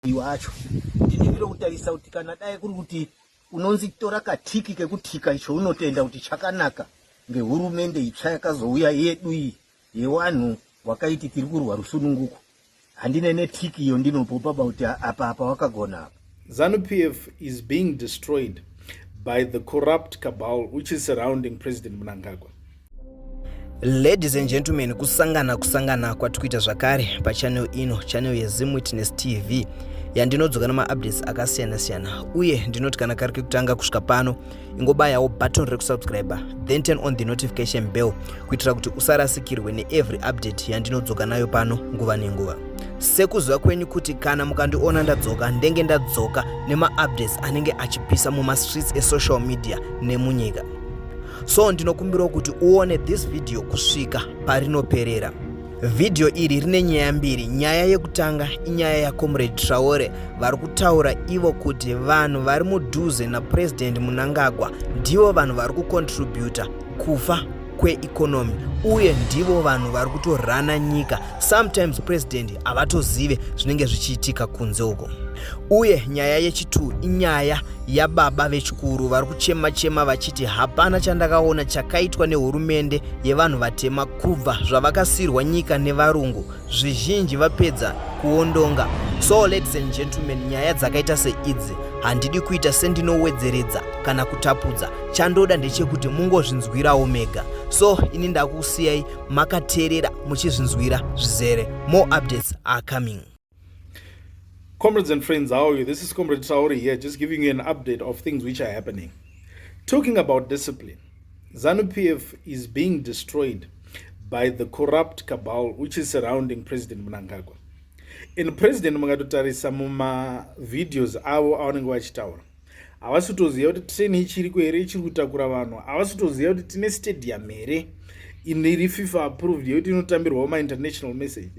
Iwacho ndiniviro kutarisa kuti kana dai kuri kuti unonzi tora katiki kekutika icho unotenda kuti chakanaka ngehurumende itsva yakazouya yedu iyi yewanhu wakaiti tiri kurwa rusununguko, handine netiki iyo ndinopopa kuti apa apa wakagona apa. ZANU-PF is being destroyed by the corrupt cabal which is surrounding President Mnangagwa. Ladies and gentlemen, kusangana kusangana kwatikuita zvakare pachannel ino, channel yeZim Witness TV, yandinodzoka nemaupdates akasiyana siyana. Uye ndinoti kana kari kekutanga kusvika pano, ingobayawo button rekusubscribe, then turn on the notification bell kuitira kuti usarasikirwe neevery update yandinodzoka nayo pano nguva nenguva. Sekuziva kwenyu kuti kana mukandiona ndadzoka, ndenge ndadzoka nemaupdates anenge achipisa mumastreets esocial media nemunyika. So ndinokumbirawo kuti uone this video kusvika parinoperera. Vhidhiyo iri rine nyaya mbiri. Nyaya yekutanga inyaya yaComrade Traore vari kutaura ivo kuti vanhu vari mudhuze naPresident Munangagwa ndivo vanhu vari kucontributa kufa kweeconomy, uye ndivo vanhu vari kutorana nyika. Sometimes president havatozive zvinenge zvichiitika kunze uko. Uye nyaya yechitu inyaya yababa vechikuru vari kuchema chema vachiti hapana chandakaona chakaitwa nehurumende yevanhu vatema kubva zvavakasirwa nyika nevarungu, zvizhinji vapedza kuondonga. So ladies and gentlemen, nyaya dzakaita seidzi handidi kuita sendinowedzeredza kana kutapudza. Chandoda ndechekuti mungozvinzwirawo mega. So ini ndakusiyai makateerera muchizvinzwira zvizere. More updates are coming. Comrades and friends, how are you? This is Comrade Traore here, just giving you an update of things which are happening. Talking about discipline, ZANU-PF is being destroyed by the corrupt cabal which is surrounding President Mnangagwa. And President, mukatotarisa mumavideos avo avanenge vachitaura, havasi kutoziva kuti train ichiriko here ichiri kutakura vanhu, havasi kutoziva kuti tine stadium here iri FIFA approved yekuti inotambirwawo mainternational message,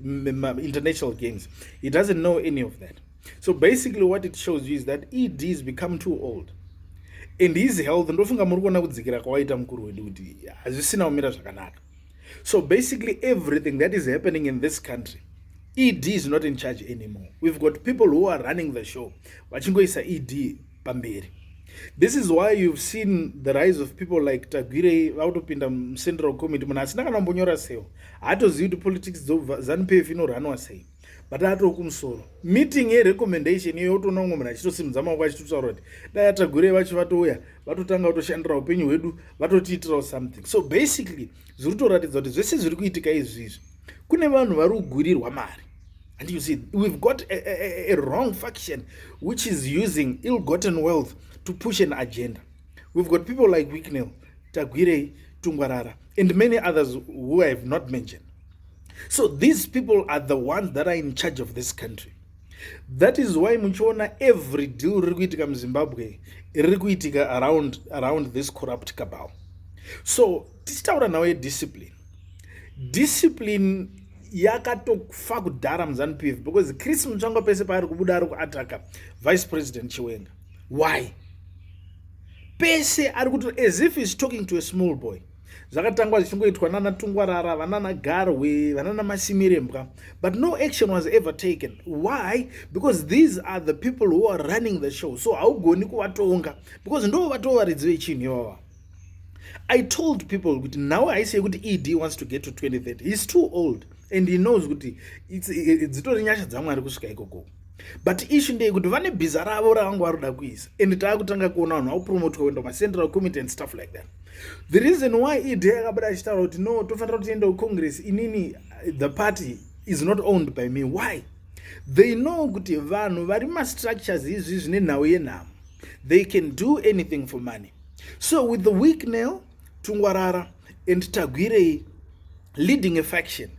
international games. He doesn't know any of that. So basically what it shows you is that ED has become too old and his health, ndofunga muri kuona kudzikira kwawaita mukuru wedu kuti hazvisina kumira zvakanaka. So basically everything that is happening in this country, ED is not in charge anymore. We've got people who are running the show vachingoisa ED pamberi. This is why you've seen the rise of people like Tagwirei vakutopinda mucentral committee. Munhu asina kana kumbonyora sewo, haatozivi kuti politics dzaZANU-PF inoranwa sei, but atoo kumusoro. Meeting yerecommendation iyo, yotoona umwe munhu achitosimudza maoko achitotaura kuti dai aTagwirei vacho vatouya vatotanga kutoshandira upenyu hwedu, vatotiitirawo something. So basically zviri kutoratidza kuti zvese zviri kuitika izvizvi, kune vanhu vari kugurirwa mari. And you see we've got a wrong faction which is using ill-gotten wealth to push an agenda. We've got people like Wicknell, Tagwirei, Tungwarara and many others who I have not mentioned. So these people are the ones that are in charge of this country. That is why muchiona every deal riri kuitika muZimbabwe riri kuitika around this corrupt cabal. So tichitaura nhau yediscipline, discipline yakatofa kudhara muZANU-PF, because Chris Mutsvangwa pese paari kubuda ari kuataka Vice President Chiwenga. Why? Pese ari kuti as if is talking to a small boy. Zvakatangwa zvichingoitwa nana Tungwarara, vanana Garwe, vanana Masimirembwa, but no action was ever taken. Why? Because these are the people who are running the show. So haugoni kuvatonga because ndo vatova varidzi vechinhu ivava. I told people kuti now haisi yekuti ED wants to get to 2030. He's too old and he knows kuti dzitori nyasha dzaMwari kusvika ikoko. But issue ndeyekuti vane bhiza ravo ravanga vari kuda kuisa, and taakutanga kuona vanhu vakupromotwa kuenda kumacentral committee and stuff like that. The reason why ED akabuda achitaura kuti no, tofanira kuti tiende kucongress, inini the party is not owned by me, why? They know kuti vanhu vari mastructures izvi zvine nhau yenhamo, they can do anything for money. So with the Wicknell, Tungwarara and Tagwirei leading a faction,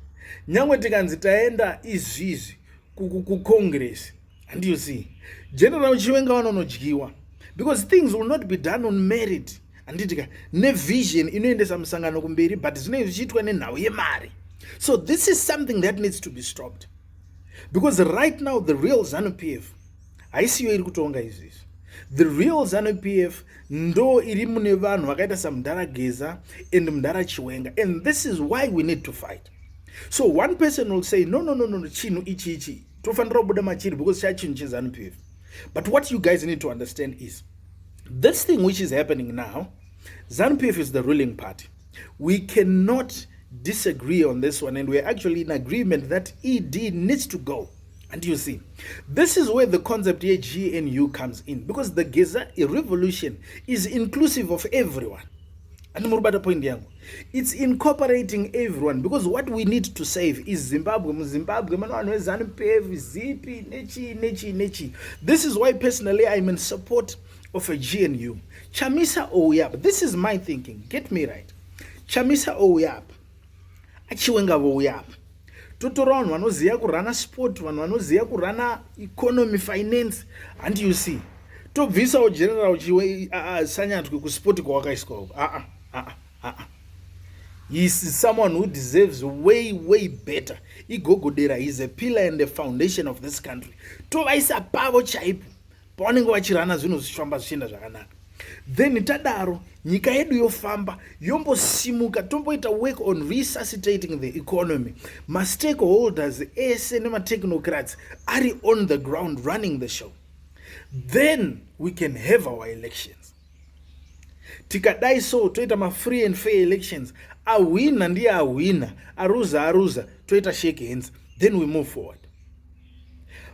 nyange tikanzi taenda izvizvi kucongress, and you see General Chiwenga vanonodyiwa, because things will not be done on merit, handitika, nevision inoendesa musangano kumberi, but zvinenge zvichiitwa nenhau yemari. So this is something that needs to be stopped, because right now the real ZANU PF haisiyo iri kutonga izvizvi. The real ZANU PF ndo iri mune vanhu vakaita samudhara Geza and mudhara Chiwenga, and this is why we need to fight. So one person will say, No, no, no, no, chinhu ichi ichi." Tofanira kubuda machiri because chachinhu cheZANU PF. But what you guys need to understand is this thing which is happening now, ZANU PF is the ruling party. We cannot disagree on this one, and we're actually in agreement that ED needs to go. And you see, this is where the concept here GNU comes in, because the Geza revolution is inclusive of everyone. And murubata point yangu, it's incorporating everyone, because what we need to save is Zimbabwe. MuZimbabwe mano vanhu veZANU PF, zipi, nechi nechi nechi. This is why personally I'm in support of a GNU. Chamisa ouya up. This is my thinking, get me right. Chamisa ouya up, aChiwenga vouya up, totora vanhu vanoziva kurana sport, vanhu vanoziva kurana economy, finance, and you see, tobvisawo General Sanyatwe kusport kwawakaiswa uko. Aa, aa, aa, he is someone who deserves way, way better. Igogodera is a pillar and the foundation of this country. Tovaisa pavo chaipo pavanenge vachirana, zvinhu zvichifamba, zvichienda zvakanaka. Then tadaro, nyika yedu yofamba, yombosimuka. Tomboita work on resuscitating the economy. Mastakeholders ese nematechnocrats ari on the ground running the show. Then we can have our elections. Tikadai so, toita mafree and fair elections. Ahwina ndiye ahwina, aruza aruza, toita shake hands, then we move forward.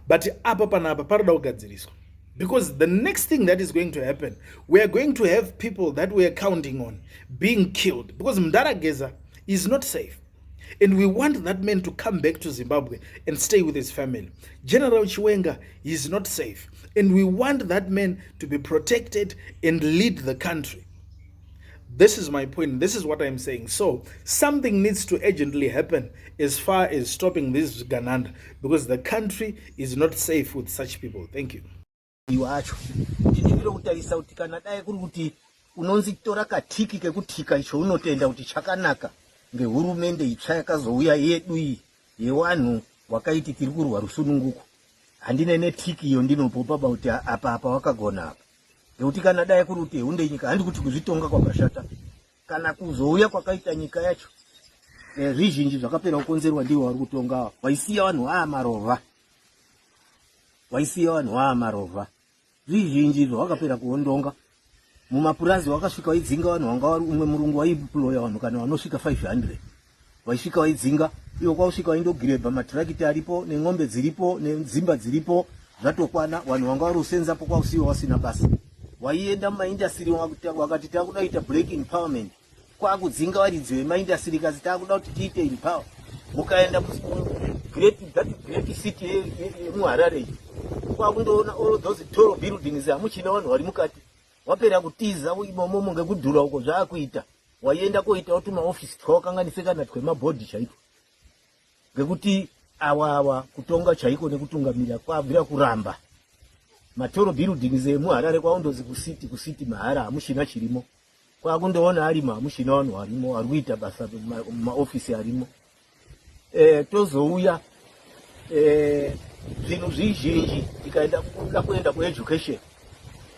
But apa panapa paroda kugadziriswa, because the next thing that is going to happen, we are going to have people that we are counting on being killed, because Mdara Geza is not safe and we want that man to come back to Zimbabwe and stay with his family. General Chiwenga is not safe and we want that man to be protected and lead the country. This is my point. This is what I'm saying. So something needs to urgently happen as far as stopping this gananda, because the country is not safe with such people. Thank you. Wacho ndiniviro kutarisa kuti kana dai kuri kuti unonzi tora katiki kekutika icho unotenda kuti chakanaka ngehurumende itsva yakazouya yedu iyi yewanhu wakaiti tiri kurwa rusununguko, handine netiki iyo ndinopopa kuti apa apa wakagona apa. Ngekuti kana dai kuri kuti hunde nyika, handi kuti kuzvitonga kwakashata kana kuzouya kwakaita nyika yacho, zvizhinji zvakapera kukonzerwa ndivo vari kutonga. Waisiya vanhu vaamarovha, waisiya vanhu vaamarovha. Zvizhinji zvawakapera kuondonga mumapurazi, wakasvika waidzinga vanhu vanga vari. Umwe murungu waiemploya vanhu kana vanosvika 500, waisvika waidzinga iwo, kwausvika waindogirebha matirakiti aripo nemombe dziripo nedzimba dziripo, zvatokwana. Vanhu vanga vari kusenzapo kwausiwa wasina basa. Waienda mumaindastry, wakati takuda kuita black empowerment, kwakudzinga varidzi vemaindastry, kazi takuda kuti tiite empower. Mukaenda that great city yemuHarare iyi, kwakundoona all those tall buildings, hamuchina vanhu vari mukati, wapera kutiza imomomo ngekudhura uko zvaakuita. Waienda koitawo tumaofisi twawakanganise kana twemabhodhi chaiko, ngekuti awa awa kutonga chaiko nekutungamira kwabvira kuramba. Matall buildings emuHarare, kwaundozi kucity, kucity mahara, hamuchina chirimo. Kwakundoona arimo, hamuchina vanhu varimo vari kuita basa mumaofisi arimo. Tozouya zvinhu zvizhinji, tikaenda kuda kuenda kueducation,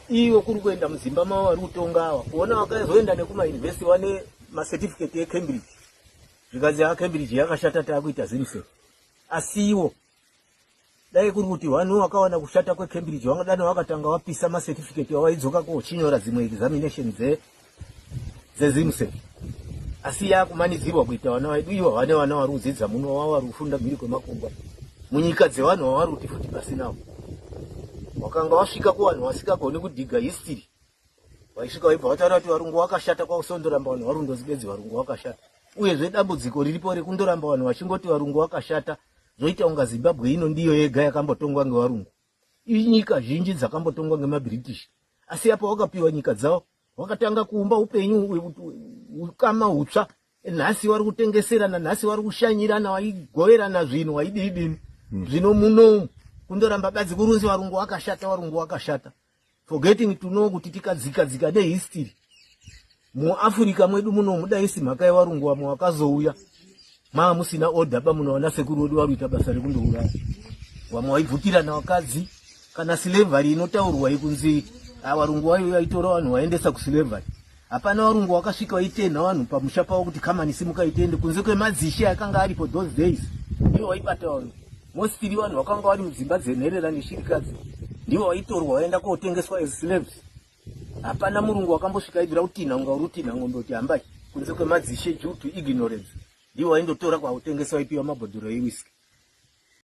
iyo kuri kuenda mudzimba mavo vari kutonga ava, kuona vakazoenda nekumayunivhesiti vane macertificate eCambridge, zvikanzi aCambridge yakashata, taakuita ZIMSEC. Asiwo dai kuri kuti vanhu vakawana kushata kweCambridge, vangadani vakatanga vapisa macertificate, vawaidzoka kochinyora dzimwe examination dzeZIMSEC. Asi yakumanidzirwa kuita vana vedu ivo vane vana vari kudzidza muno, vava vari kufunda mhiri kwemakungwa, munyika dzevanhu vavari kuti futi pasinawo. Wakanga wasvika kuvanhu vasikagoni kudhiga history, vaisvika vaibva vataura kuti varungu vakashata, kwausondoramba vanhu varundozi bedzi varungu vakashata. Uyezve dambudziko riripo rekundoramba vanhu vachingoti varungu vakashata, zvoita kunga Zimbabwe ino ndiyo yega yakambotongwa ngevarungu. Inyika zhinji dzakambotongwa ngemaBritish, asi apa wakapiwa nyika dzavo, wakatanga kuumba upenyu, ukama hutsva. Nhasi vari kutengeserana, nhasi vari kushanyirana, vaigoverana zvinhu, vaidii. Zvino munomu kundoramba badzi kurunzi varungu vakashata, varungu vakashata, forgetting to know kuti tikadzika dzika nehistory muAfrica mwedu munomu, dai mhaka yevarungu vamwe vakazouya, maa musina order ba. Munoona sekuru wedu vari kuita basa rekundouraya vamwe, vaibvutirana vakadzi, kana slavery inotaurwa ikunzi varungu vayo vaitora vanhu vaendesa kuslavery. Hapana varungu vakasvika vaitenha vanhu pamusha pavo kuti kamani simuka itende, kunze kwemadzishe akanga aripo those days, ivo vaibata vanhu. Mostly vanhu vakanga vari mudzimba dzenherera neshirikadzi ndivo vaitorwa vaenda kotengeswa as slaves. Hapana murungu wakambosvika aibvira kutinha unga uri kutinha ng'ombe kuti hambai, kunze kwemadzishe due to ignorance, ndivo vaindotora kwakutengesa, vaipiwa mabhodhoro ewiski.